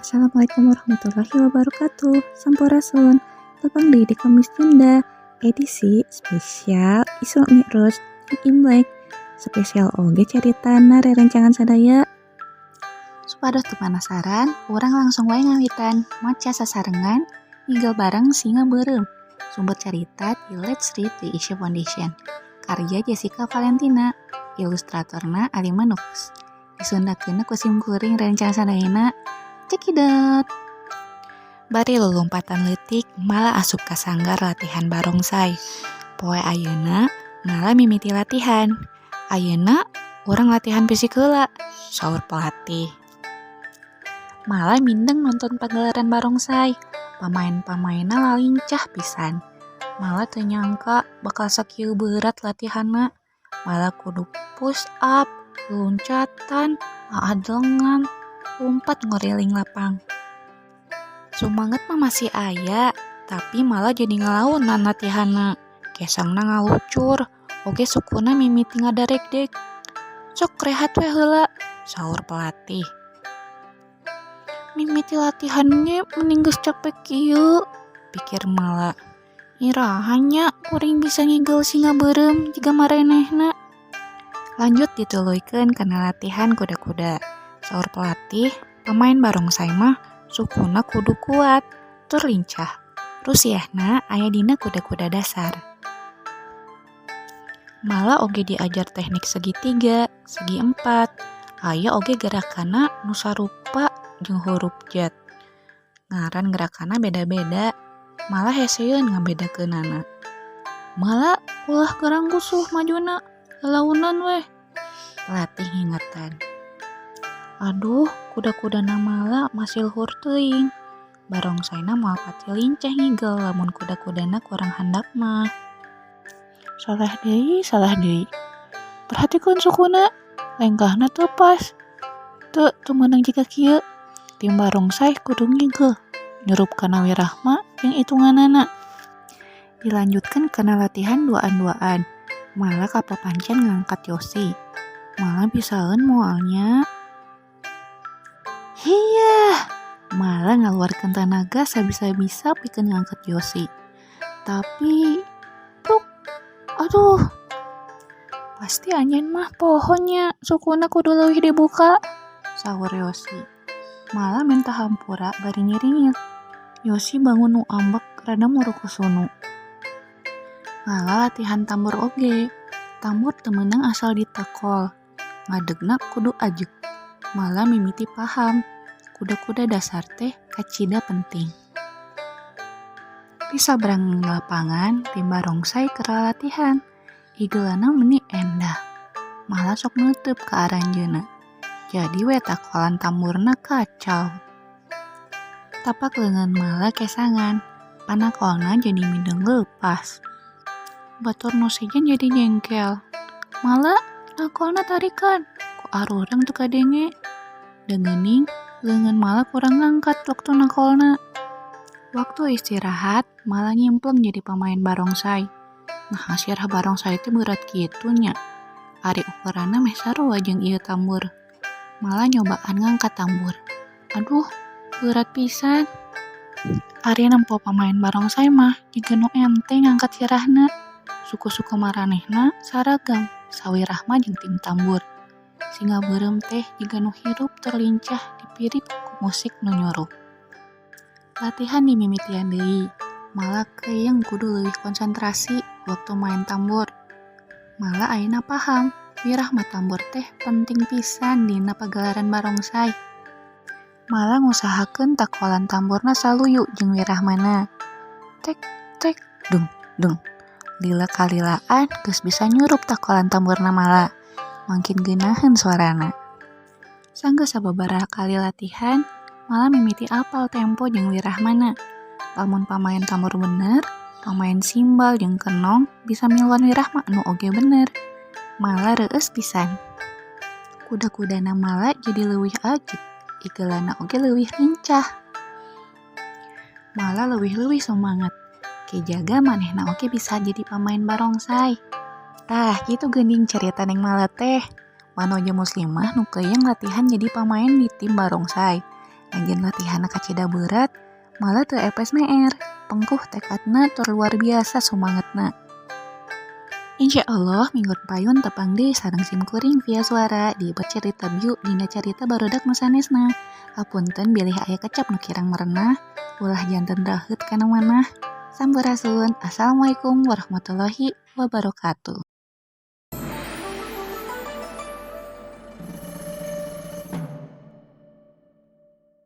Assalamualaikum warahmatullahi wabarakatuh. Sampurasun. Tepang deui di Kamis Nyunda, edisi spesial Isra Mi'raj jeung Imlek. Spesial oge caritana, rerencangan sadaya. Supados teu penasaran, urang langsung wae ngawitan maca sasarengan Ngigel Bareng Singa Beureum. Sumber carita ti Let's Read the Asia Foundation. Karya Jessica Valentina, ilustratorna Alima Nufus. Disundakeunna ku sim kuring, rerencangan sadayana. Cekidot. Bari lulumpatan leutik, Mala asup ka sanggar latihan barongsai. Poe ayeuna Mala mimiti latihan. "Ayeuna urang latihan fisik heula," saur pelatih. Mala mindeng nonton pagelaran barongsai. Pamain-pamainna lalincah pisan. Mala teu nyangka bakal sakieu beurat latihanna. Mala kudu push up, luluncatan, aadlengan, lumpat nguriling lapang. Sumanget mah masih aya, tapi Mala jadi ngalaunan latihanna. Kesangna ngalucur, oge sukuna mimiti ngadaregdeg. "Sok rehat we heula," saur pelatih. "Mimiti latihan ge meni geus capek kieu," pikir Mala. "Iraha nya kuring bisa ngigel singa beureum jiga maranehna?" Lanjut dituluykeun kana latihan kuda-kuda. Saur pelatih, pamain barongsai mah sukuna kudu kuat tur lincah. Rusiahna aya dina kuda-kuda dasar. Mala oge diajar teknik segitiga, segi empat, aya oge gerakanna nu sarupa jeung hurup Z. Ngaran gerakanna beda-beda, Mala heseun ngabedakeunana. "Mala, ulah garanggusuh majuna, lalaunan weh," pelatih ngingetan. Aduh, kuda-kudana Mala masih luhur teuing. Barongsaina moal pati lincah ngigel lamun kuda-kudana kurang handap mah. Salah deui, salah deui. Perhatikeun sukuna, lengkahna teu pas. Teu, teu meunang jiga kieu. Tim barongsai kudu ngigel, nyurup kana wirahma jeung itunganana. Dilanjutkeun kana latihan duaan-duaan. Mala kapapancen ngangkat Yosi. Mala bisaeun moal nya? Hiyah! Mala ngaluarkeun tanaga sabisa-bisa pikeun ngangkat Yosi. Tapi, pruk! Aduh! "Pasti anjeun mah poho nya sukuna kudu leuwih dibuka," saur Yosi. Mala menta hampura bari nyiringit. Yosi bangun nu ambek rada murukusunu. Mala latihan tambur oge. Tambur teu meunang asal ditakol. Ngadegna kudu ajeg. Mala mimiti paham, kuda-kuda dasar teh kacida penting. Di sabrang lapangan, tim barongsai keur lalatihan. Igelanna meuni endah. Mala sok neuteub ka aranjeunna. Jadi we takolan tamburna kacau. Tapak leungeun Mala kesangan, panakolna jadi mindeng leupas. Batur nu sejen jadi jengkel. "Mala, nakolna tarikan, ku arurang teu kadenge." Da geuning leungeun Mala kurang ngangkat waktu nakolna. Waktu istirahat, Mala nyimpleng jadi pamain barongsai. Naha sirah barongsai teh beurat kitu nya? Ari ukuranna meh sarua jeung ieu tambur. Mala nyobaan ngangkat tambur. Aduh, beurat pisan. Ari nempo pamain barongsai mah jiga nu enteng ngangkat sirahna. Suku-suku maranehna saragam, sawirahma jeung tim tambur. Singa beureum teh jiga nu hirup tur lincah dipirit ku musik nu nyurup. Latihan dimimitian deui. Mala keyeng kudu leuwih konsentrasi waktu main tambur. Mala ayeuna paham, wirahma tambur teh penting pisan dina pagelaran barongsai. Mala ngusahakeun takolan tamburna saluyu jeung wirahmana. Tek tek dung dung. Lila kalilaan geus bisa nyurup takolan tamburna Mala. Mangkin geunaheun suarana. Sanggeus sababaraha kali latihan, Mala mimiti apal tempo jeung wirahmana. Lamun pamain tambur bener, pamain simbal jeung kenong bisa miluan wirahma nu oge bener. Mala reueus pisan. Kuda-kudana Mala jadi leuwih ajeg, igelanna oge leuwih lincah. Mala leuwih-leuwih sumanget. Ke jaga manehna oge bisa jadi pamain barongsai. Tah, kitu geuning carita Neng Mala teh. Wanoja muslimah nu keyeng latihan jadi pamain di tim barongsai. Sanajan latihanna kacida beurat, malah teu epes me'er. Pengkuh tekadna tur luar biasa sumangetna. Insya Allah minggon payun tepang deui sareng simkuring via suara di Bercerita Biu dina carita barudak nu sanesna. Hapunten bilih aya kecap nu kirang merenah, ulah janten raheut kana manah. Sampurasun. Assalamualaikum warahmatullahi wabarakatuh.